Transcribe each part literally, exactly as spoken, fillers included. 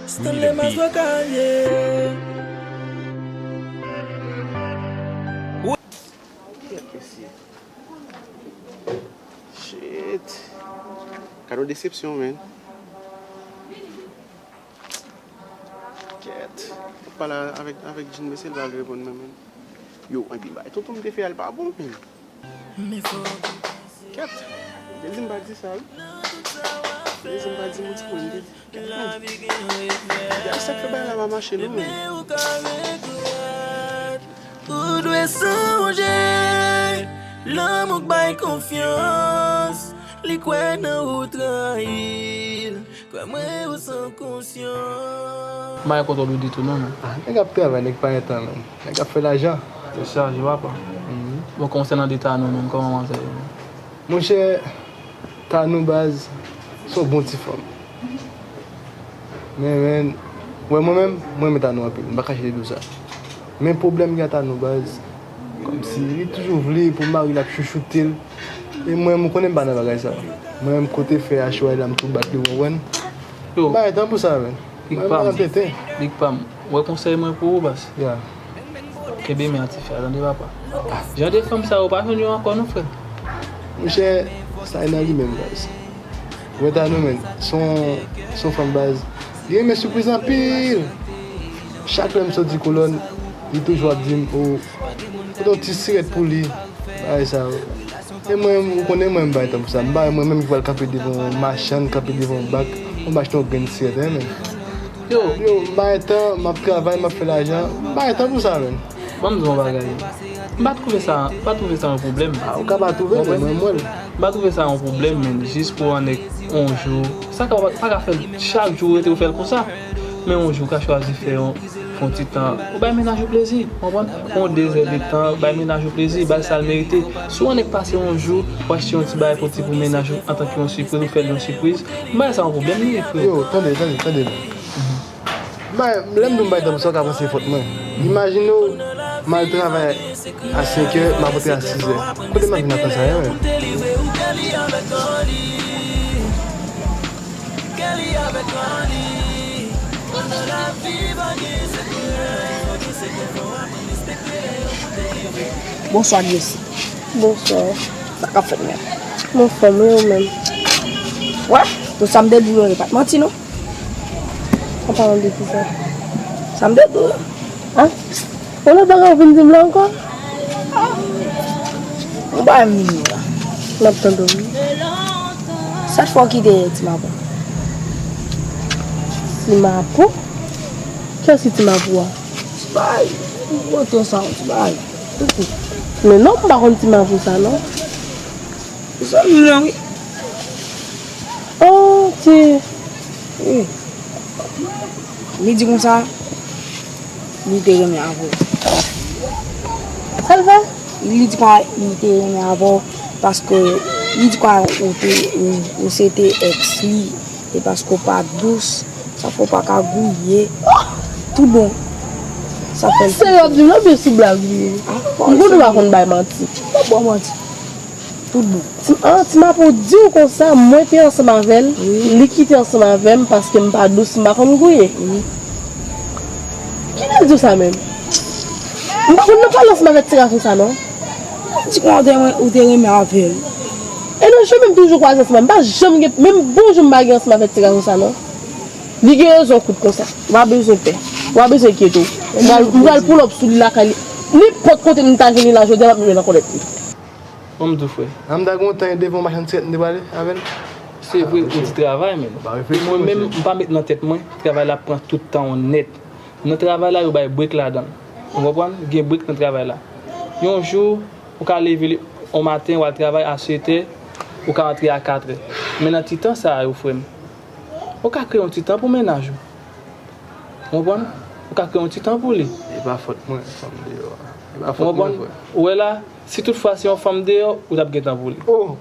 Stanley Mazoka ye. Shit. Kado desepsyon, man. Kèt. Mwen pale avèk, avèk Jean, mesye, l pa vle reponn mwen, man. Yo, epi bay tonton m te fè a, l pa bon, man. Kèt. Te di m pa di sa, wi. Te di m pa di moun sa, man. Te di, kèt, man. Bagay sa k fè bagay la pa mache, non, man. Ou dwe sonje, lanmou k bay konfyans, li kwè nan ou trayi l. Kwè mwen ou san konsyans. M pa gen kontwòl ou ditou non, man. Ah, nèg ap travay, nèg pa gen tan, man. Nèg ap fè lajan. Tèt chaje, papa. Bon, konsènan de Tanou, man, kòman manzè ye, man? Monchè, Tanou baz, se yon bon ti fanm. Men, men, wè mwen menm, mwen renmen Tanou anpil, m pa kache di w sa. Men pwoblèm gen ak Tanou baz, kòmsi li toujou vle pou mari l ap chouchoute l. E mwen menm, ou konnen m pa nan bagay sa. Mwen menm, kote fè a chwazi la, m tou bat li, w konprann? M pa gen tan pou sa, men. Mwen, m pa nan tenten. Big Pam, wè konsèy mwen pou ou, baz. Kenbe men a tifi a, tande, papa. Jan de fanm sa yo, ou pa jwenn yo ankò, non, frè. Monchè, sa e nan li menm, baz. Ou wè Tanou, men, se yon, se yon fanm, baz. Li renmen sipriz anpil. Chak lè m soti kolòn, li toujou ap di m, o, pote yon ti sirèt pou li. Bagay sa yo. E mwen, ou konnen mwen, m pa gen tan pou sa. M pa wè mwen menm ki pral kanpe devan yon machann, kanpe devan yon bak, pou m achte yon grenn sirèt, en, men. Yo, yo, m pa gen tan, m ap travay, m ap fè lajan. M pa gen tan pou sa, men. Ban m di w yon bagay. M pa twouve sa, m pa twouve sa yon pwoblèm. Ah, ou ka pa twouve, men mwen, m wè l. M pa twouve sa yon pwoblèm, men jis pou yon nèg yon jou. Sa ka, pa ka fè l chak jou, rete ou fè l konsa. Men yon jou, ou ka chwazi fè yon, fè yon ti tan. Ou bay mennaj ou plezi, ou konprann? Fè yon de zè de tan, bay mennaj ou plezi, ba l sa l merite. Si yon nèg pase yon jou, ou achte yon ti bagay pou ti pou mennaj ou antanke yon sipriz, ou fè l yon sipriz. M pa wè sa yon pwoblèm, li, frè. Yo, tande, tande, tande. Bay, lè m di w m bay tan pou sa, w ka panse se fòt mwen. Imajine w, m al travay a senk è, m ap rantre a sis è. Kote m ap vin ak tan sa a, menm? Bonswa, Jesi. Bonswa. Sa k ap fèt, menm? M anfòm, wi, ou menm? Wè, pou sa m te di w yo, e pa t manti, non. An palan de kisa? Sa m te di w yo. A? Yon lòt bagay ou vin di m la ankò? Yon bagay m vin di w la. M ap tande w wi. Sèt fwa w kite Ti Mapou. Ti Mapou? Kiyès ki Ti Mapou a? Ti bagay. Yon moto sa, yon ti bagay. Men non, m pa konn Ti Mapou sa non. Zanmi m nan wi. Oh, ti. Wi. Li di konsa, li te renmen avè w. Sa l fè? Li di konsa, li te renmen avè w, paske li di konsa, ou te, ou, ou se te èks li, e paske w pa dous, sa fè w pa ka gouye. Tout bon. Sa fè l. Serye w ap di m nan, oubyen sou blag li ye? M konnen w pa konn bay manti. M p ap ba w manti. Tout bon. Ti, ah, Ti Mapou di w konsa, mwen te ansanm avè l, wi, li kite ansanm avè m paske m pa dous, m pa konn gouye. Wi. Kiyès di w sa menm? M pa konn nan pale ansanm avèk ti gason sa non. Ou di konsa ou te, ou te renmen avè l. E nou janm menm toujou kwaze ansanm, m pa janm gen, menm bonjou m pa gen ansanm avèk ti gason sa non. Li gen rezon kout konsa. Ou pa bezwen pè. Ou pa bezwen enkyete w. M pral, m pral pull up sou li lakay li. Nenpòt kote m ta jwenn li la jodi a, m ap met men nan kòlèt li. Ban m di w, frè. An m ta gen yon tan devan yon machann sirèt m te prale avè l. Se vre, ou di travay, men mwen menm, m pa met nan tèt mwen, travay la ap pran tout tan w nèt. Nan travay la, yo bay brek ladan l. Ou konprann? Gen brek nan travay la. Yon jou, ou ka leve yon maten, w al travay a sèt è, ou ka antre a kat è. Men nan ti tan sa a yo, frè m, ou ka kreye yon ti tan pou mennaj ou. Ou konprann? Ou ka kreye yon ti tan pou li. E pa fòt mwen, fanm deyò a. E pa fòt mwen, frè. Ou wè la, si tout fwa se yon fanm deyò, ou t ap gen tan pou li. Oh!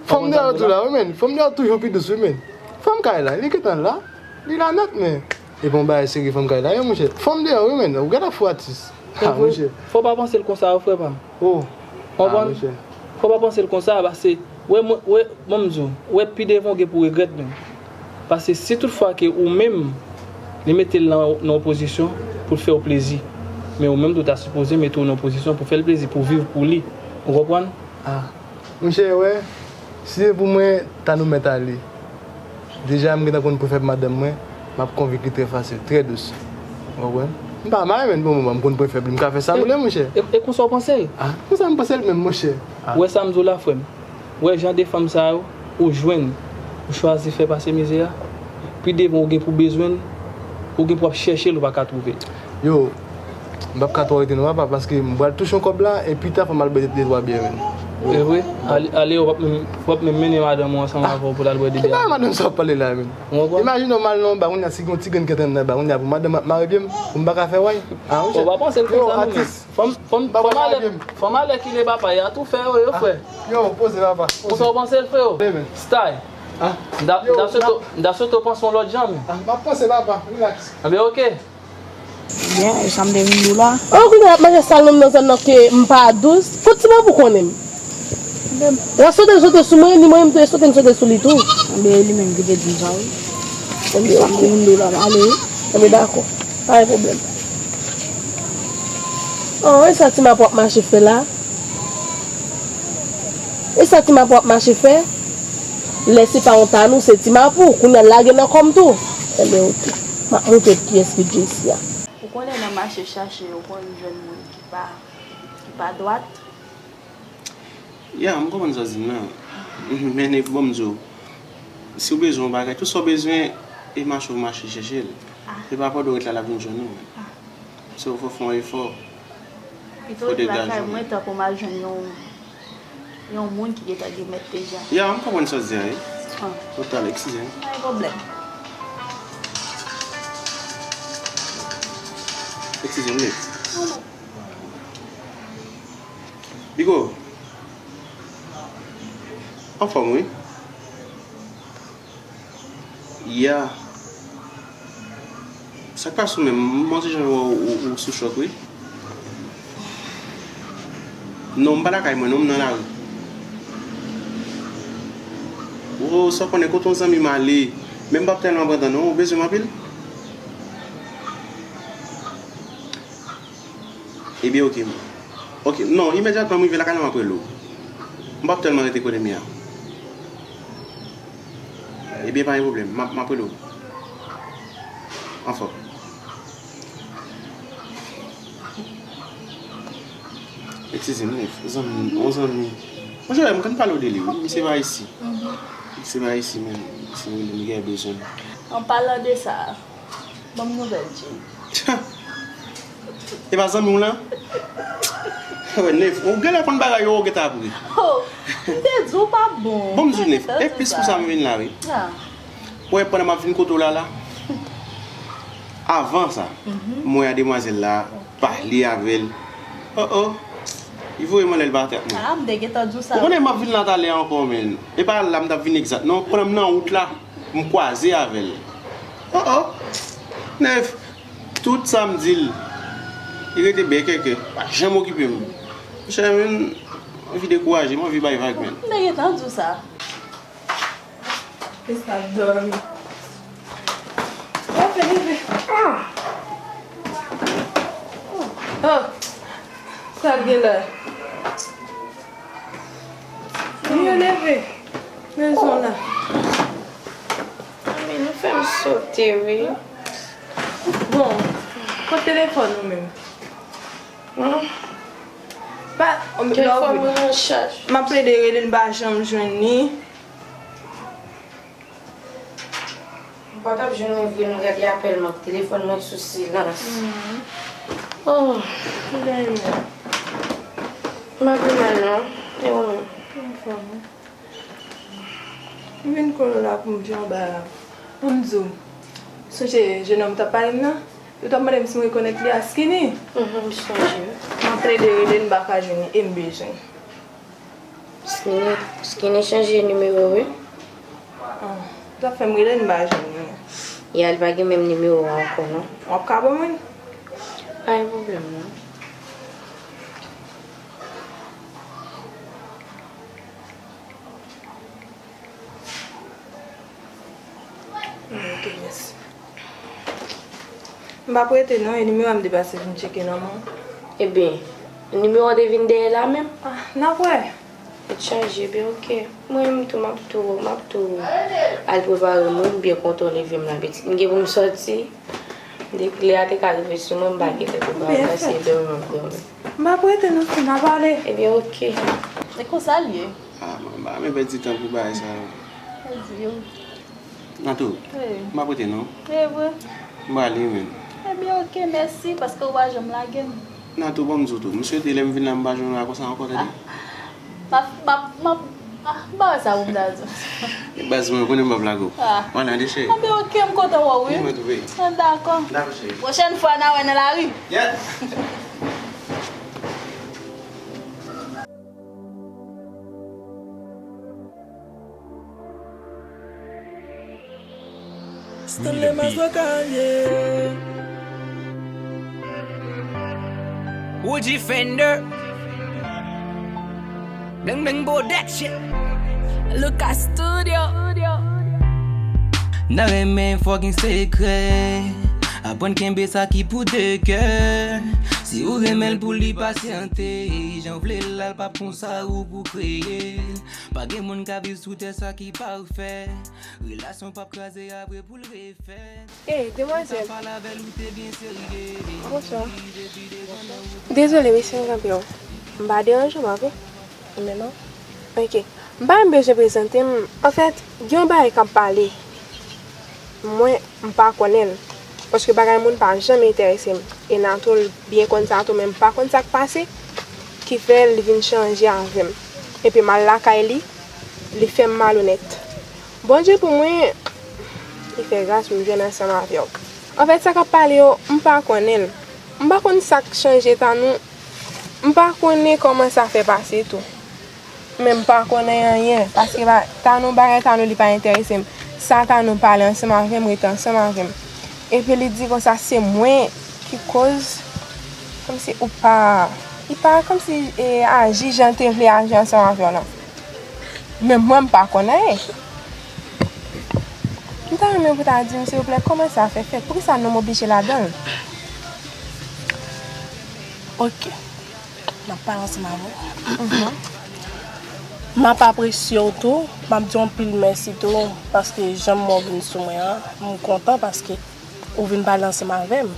Fanm deyò tou la, wi, men. Fanm deyò toujou pi dous, wi, men. Fanm kay la, li gentan la. Li la nèt, men. E bon bagay serye fanm kay la, wi, monchè. Fanm deyò, wi, men. Ou gentan fou atis. Ah, monchè. Fò w pa panse l konsa, frè pa m. Oh. Ou konprann? Ah, monchè. Fò w pa panse l konsa, paske, wè, mwen, wè, ban m di w, wè, pi devan w gen pou regrèt, men. Paske si tout fwa ke ou menm, Li mete l nan, nan yon pozisyon pou l fè w plezi. Men ou menm tou ta sipoze mete w nan yon pozisyon pou fè l plezi, pou viv pou li. Ou konprann? Ah, monchè, wè, si se pou mwen, ta nou mèt ale. Deja, m gentan konn prefèb madanm mwen, m ap konvenk li trè fasil, trè dous. Ou konprann? M pa mal, men bon, m konn prefèb li, m ka fè sa m vle, monchè. E, e konsa w panse l? Ah, konsa m panse l menm, monchè. Ah. Ou wè sa m di w la, frè m? Ou wè jan de fanm sa yo, ou jwenn, ou chwazi fè pase mizè a. Pi devan, ou gen pou bezwen l, ou gen pou ap chèche l, ou pa ka twouve l. Yo, m p ap ka twò rete non, papa, paske m pral touche yon kòb la, e pita fò m al bwè de, de twa byè, menm. E vre? Ale, ale, w ap menm, w ap menm mennen madanm ou ansanm avè w pou l al bwè de byè. Ki bagay madanm sa w ap pale la, menm? Imajine w m al nan yon ba, kounye a, si gen yon ti grenn kèt anndan ba, kounye a, pou madanm m ap mare pye m, pou m pa ka fè way. Ah, monchè. Ou pa panse l konsa, non, menm? Fò m, fò m, fò m alèkile papa, y a tou fè yo, yo, frè. Yo, poze, papa, poze. Konsa w panse l, frè, yo? Style. Ah. M ta, m ta swete, m ta swete w panse yon lòt jan, men. Ah, m ap panse, papa, relax. Anben, oke. Byen, e sa m te vin di w la? Oh, kounye a l ap manje sal nan zòn nan ke m pa dous. Kot ti mapou konnen m? Y ap sote, sote sou mwen, ni mwen menm tou, e sote, m sote sou li tou. Anben, e li menm ki te di m sa, wi. Anben, sa m te vin di w la, m ale, wi. Anben, dakò. Pa gen pwoblèm. Oh, e sa ti mapou ap mache fè la? E sa ti mapou ap mache fè? Lè se pa yon tanou, se ti mapou. Kounye a l lage nan kò m tou. Enben, oke. M ap montre w kiyès ki Jessy a. Ou konnen nan mache chache, ou konn jwenn moun ki pa, ki pa dwat. Ya, m konprann sa w di m nan. Men Nef, bon m di w, si w bezwen yon bagay, tout sa w bezwen, e mache w mache chèche l. Ah. E pa pandan w ret la, l ap vin jwenn ou. Ah. So, fò w fè yon efò. Pito w ret lakay mwen tankou m al jwenn yon, yon moun ki gentan gen mèt deja. Ya, m konprann sa w di a, wi. Ah. Total, eskize m. Pa gen pwoblèm. Eskize m, Nef. Non, non. Bigo. Anfòm, wi. Ya. Sa k pase w menm? M sonje jan ou, ou, ou sou chòk, wi. Non, m pa lakay mwen, non, m nan lari. O, sa w konnen, kote yon zanmi m ale, men m p ap tèlman pran tan, non, ou bezwen m anpil? Ebyen, oke, m, oke, non, imedyatman m rive lakay la, m ap rele w. M p ap tèlman rete kote m ye a. Ebyen, pa gen pwoblèm, m ap, m ap rele w. Anfòm. Eskize m, Nef, zanmi, yon zanmi. Monchè, m konn pale w de li, wi, misye pa isi. Misye pa isi, men, si w vle, m gen bezwen. An palan de sa, ban m nouvèl Jay. E pa zanmi w lan? Wè, Nef, ou genlè konn bagay yo, ou gentan ap ri. Oh, m te di w pa bon. Bon, m di w, Nef, e plis pou sa m vin la, wi. Ah. Wè, pandan m ap vin kote w la, la, avan sa, m wè a demwazèl la, pale avè l. Oh, oh. Li voye m anlè, l pa atè ak mwen. Ah, m te gentan di w sa. Ou konnen m ap vin la talè ankò, men. E pa la m t ap vin egzat, non. Pandan m nan wout la, m kwaze avè l. Oh, oh. Nef, tout sa m di l, li rete bèkèkè. Pa janm okipe m. Monchè, men, m anvi dekouraje, m anvi bay vag, men. M te gentan di w sa. Plis n ap dòmi. Leve, leve. Ah! Oh! Sa l gen la? Leve, leve. Rezon la. Anmè, nou fè m sote, wi. Bon, kot telefòn ou menm? Hmm? Pa, telefòn mwen nan chaj. M ap plede rele l, m pa janm jwenn li. M pa t ap jwenn mwen vre, non, gade apèl mwen, telefòn mwen sou silans. Oh, m gen rimè. M pa pi mal, non. E ou menm? Anfòm, wi. M vin kote w la pou m di w yon bagay. Pou m di w, sonje jenòm ou t ap pale m nan? Ou t ap mande m si m rekonèt li a Skinny. Mhm, m sonje. M ap plede rele l, m pa ka jwenn li, e m bezwen l. Skinny, Skinny chanje nimewo, wi. Ah, ou t ap fè m rele l, m pa jwenn li. Ya, li pa gen menm nimewo a ankò, non. W ap ka ban mwen l? Pa gen pwoblèm, non. Ok, mèsi. M p ap rete non, e nimewo a m te pase vin tcheke nan men w. Ebyen, nimewo a te vin dèyè la menm? Ah, n ap wè. Tèt chaje, ebyen oke. Mwen menm tou, m ap tou, m ap tou al prepare m wi, m byen kontan leve m la pitit. M gen pou m sòti. Depi lè a te ka rive sou mwen, m pa gen tan prepare m, paske dòmi m ap dòmi. M p ap rete non, fi, m ap ale. Ebyen oke. E konsa l ye? Ah, m pa renmen pèdi tan pou bagay sa yo. Pèdi yo. Natou, wi, m ap rete non. E vre? M prale menm. Ebyen oke, mèsi, paske ou pa janm lage m. Natou, ban m di w tou, m swete lè m vin la m pa jwenn w la konsa ankò, tande? Ah, m ap, m ap, m ap, ah, m pa wè sa pou m ta di w. E baz mwen, ou konnen m p ap lage w. Ah. Mwen la, de cheri. Ebyen oke, m kontan wè w wi. Mwen tou, wi. Ah, dakò. Dakò, cheri. Pwochèn fwa n a wè nan lari. Yeah. Stanley Mazoka ye. Woodji Fender. Bling Bling Production. Lucas Studio. Nan renmen fò gen sekrè. Aprann kenbe sa ki pou de kè. Si ou renmen l pou li pasyante, jan w vle l la, l p ap konsa ou pou kreye. Pa gen moun ka viv sou tè sa ki pafè. Relasyon p ap kraze apre pou l refèt. Ey, demwazèl. Sa pale avè l ou te byen serye. Bonswa. Dezole wi si m kanpe w. M pa deranje w, pa vre? Men non. Oke. M pa menm bezwen prezante m. Anfèt, gen yon bagay k ap pale. Mwen, m pa konnen l. Paske bagay moun pa janm enterese m. E Natou, l byen konn sa tou, men m pa konn sa k pase. Ki fè l vin chanje avè m. Epi m al lakay li, li fè m malonèt. Bondye pou mwen, li fè gras pou m jwenn ansanm avè w. Anfèt, sa k ap pale yo, m pa konnen l. M pa konn sa k chanje Tanou. M pa konnen kòman sa fè pase tou. Men m pa konnen anyen, paske ba, Tanou, bagay Tanou, li pa enterese m. Sa Tanou pale ansanm avè m, rete ansanm avè m. Epi li di konsa se mwen ki koz, kòmsi ou pa, li pa, kòmsi, e, aji jan l te vle aji ansanm avè w lan. Men mwen, m pa konn anyen. M ta renmen pou ta di m, silvouplè, kòman sa fè fèt? Poukisa non m oblije ladan l? Oke. M ap pale ansanm avè w. M ap apresye w tou. M ap di w anpil mèsi tou, paske jan m wè w vin sou mwen an, m kontan paske ou vin pale ansanm avè m.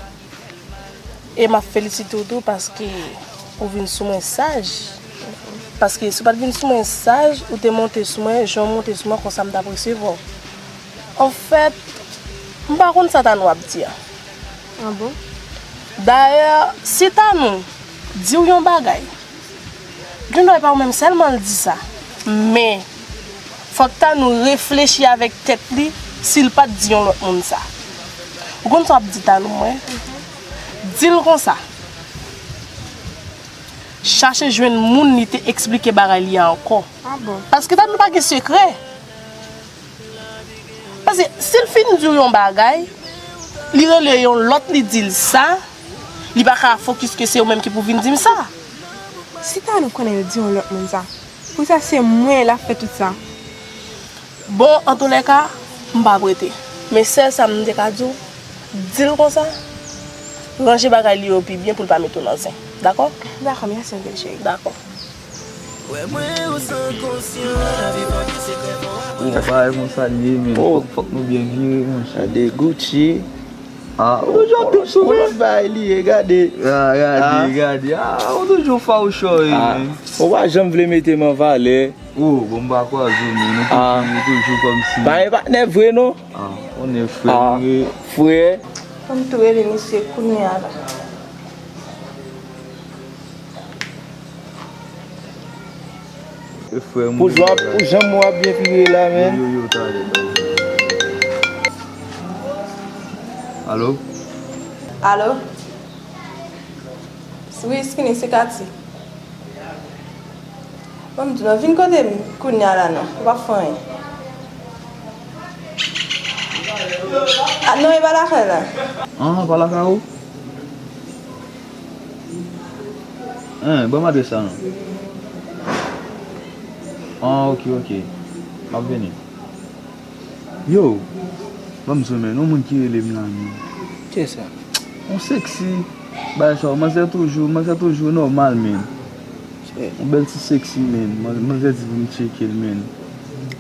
E m ap felisite w tou paske ou vin sou mwen saj. Paske si w pa t vin sou mwen saj, ou te monte sou mwen, jan w monte sou mwen, konsa m t ap resevwa w. Anfèt, m pa konn sa Tanou ap di a. Ah bon? Dayè, si Tanou di w yon bagay, gen dwa e pa ou menm sèlman l di sa, men fòk Tanou reflechi avèk tèt li si l pa t di yon lòt moun sa. Ou konn sa w ap di Tanou mwen? Di l konsa. Chache jwenn moun li te eksplike bagay li a ankò. Ah bon? Paske Tanou pa gen sekrè. Paske si l fin di w yon bagay, li rele yon lòt, li di l sa, li pa ka fokis ke se ou menm ki pou vin di m sa. Si Tanou konnen l di yon lòt moun sa, poukisa se mwen l ap fè tout sa? Bon, antoulèka, m p ap rete. Men sèl sa m te ka di w, di l konsa, ranje bagay li yo pi byen pou l pa mete w nan zen. Dakò? Dakò, mèsi anpil, cheri. Dakò. Bon, bagay konsa l ye, men fòk, fòk nou byen vire, monchè. Gade Gucci. Ah, ou toujou ap tou sou mwen. Yon lòt bagay li ye, gade. Ah, gade, gade. Ah, ou toujou fawouchò, wi, men. Ou pa janm vle mete m an valè. Oh, bon, m pa kwaze w, men nou toujou, nou toujou kòmsi. Pa gen patnè vre, non. Ah, on est frè, ah, nou ye. Frè. Fò m tou rele misye kounye a la. E frè m. Pou jan, pou jan mwen ap byen vire la, men. Yo, yo, yo, talè, talè. Alo? Alo? Wi, Skinny, se Katy. Ban m di w non, vin kote m kounye a la non, ou p ap fè anyen. Ah, non, e pa lakay la. Ah, pa lakay ou? Hein, ban m adrès la non. Ah, ok, ok. M ap vini. Yo, ban m di w, men, yon moun ki rele m la, men. Kiyès sa? On sexy, bagay sa yo, manzè toujou, manzè toujou nòmal, men. Yon bèl ti sexy, men. Man-, manzè di pou m tcheke l, men.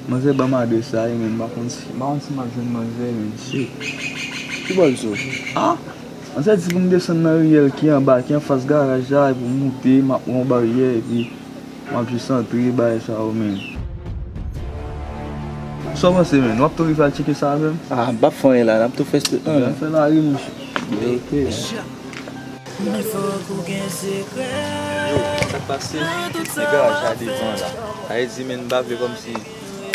Manzè ban m adrès la, men m pa konn si, m pa konn si m ap jwenn manzè, men. Shit. Ki bò l sou? Ah! Manzè di pou m desann nan riyèl ki anba, ki anfas garaj la, epi w moute, m ap wè yon baryè, epi m ap jis antre, bagay sa yo, men. Sa w panse, men? W ap tou rive al tcheke sa avè m? Ah, m p ap fè anyen la, n ap tou fè tout, non, la. Fè la, wi, monchè. Ok. Men fòk ou gen sekrè. Yo, sa k pase? Nan tout sa w ap fè. Nèg garaj la devan la. Sa vle di, men, m pa vle kòmsi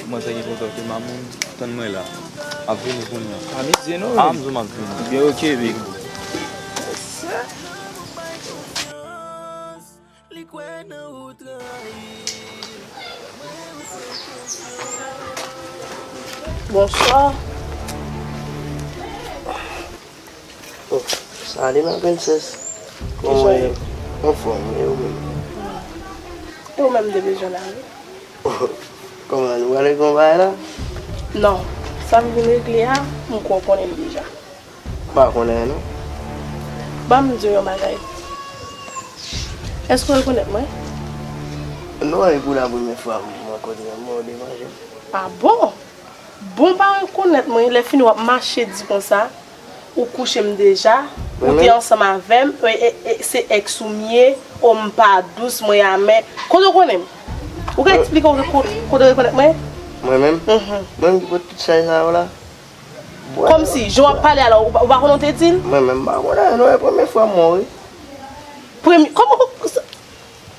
kòmanse gen kontak ak mamoun. Tann mwen la. M ap vini kounye a. A midi, non? A, m di w m ap vini. Byen, ok, big. Li kwè nan ou trayi. Bonswa. Oh, salut ma princesse. Kòman w ye? Anfòm, e ou menm? E ou menm, m te bezwen w la, wi. Kòman, nou prale gen yon bagay la? Non, sa m vin regle a, m kwè w konnen l deja. M pa konnen, non. Ban m di w yon bagay. Èske w rekonèt mwen? Non, e pou la premyè fwa m rankontre w, mwen, w deranje m. A bon? Bon, pa rekonèt mwen, lè fini w ap mache di konsa, ou kouche m deja, ou te ansanm avè m, e, e, e, se èks ou m ye, o m pa dous, mwen amè. Kote w konnen m? Ou ka eksplike w ko-, kote w rekonèt mwen? Mwen menm? Mhm. Mwen menm ki pote tout chay sa yo la? Kòmsi, jan w ap pale a la, ou pa, ou pa konnen w te di l? Mwen menm, m pa konnen, non, e premye fwa m wè w, wi. Premye, kòman, sa,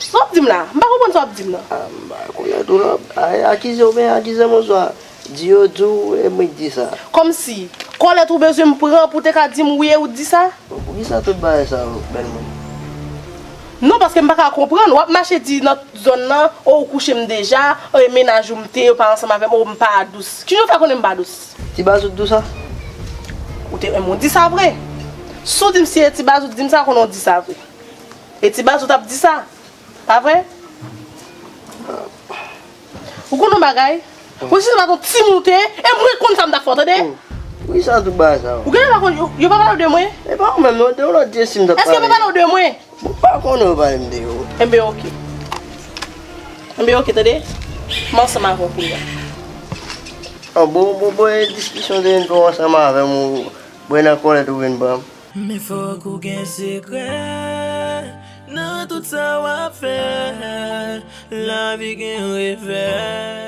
Sa w ap di m la? M pa konprann sa w ap di m nan. A, m pa konnen tou non. A, akize w byen akize m oswa di yo di w e mwen k di sa. Kòmsi, kòlèt ou bezwen m pran pou w te ka di m wi e ou t di sa? Bon, poukisa tout bagay sa yo, bèl moun? Non, paske m pa ka konprann. W ap mache di nan zòn nan, o, ou kouche m deja, e mennaj ou m te, ou pa ansanm avè m, o, m pa dous. Kijan w fè konnen m pa dous? Ti Bazou t di w sa? Ou te renmen w di sa vre. Si w di m si e Ti Bazou t di m sa, konnen w di sa vre. E Ti Bazou t ap di sa. Pa vre? Ou konn yon bagay? Ou si se pa t yon timoun ou te ye, e mwen konn sa m t ap fè w, tande? Wi, sa tout bagay sa yo. Ou genlè pa konn, yo, yo pa pale w de mwen? E pa ou menm, non, de yon lòt jestim t ap pale. Èske yo pa pale w de mwen? Bon, m pa konnen yo pale m de yo. Enben, oke. Enben, oke, tande? M ansanm avè w kounye a. An, bon, bon, bon, e diskisyon te vin fè w ansanm avè m, ou, bon, nan kòlèt ou vin ban m. Men fòk ou gen sekrè nan tout sa w ap fè. Lavi gen revè.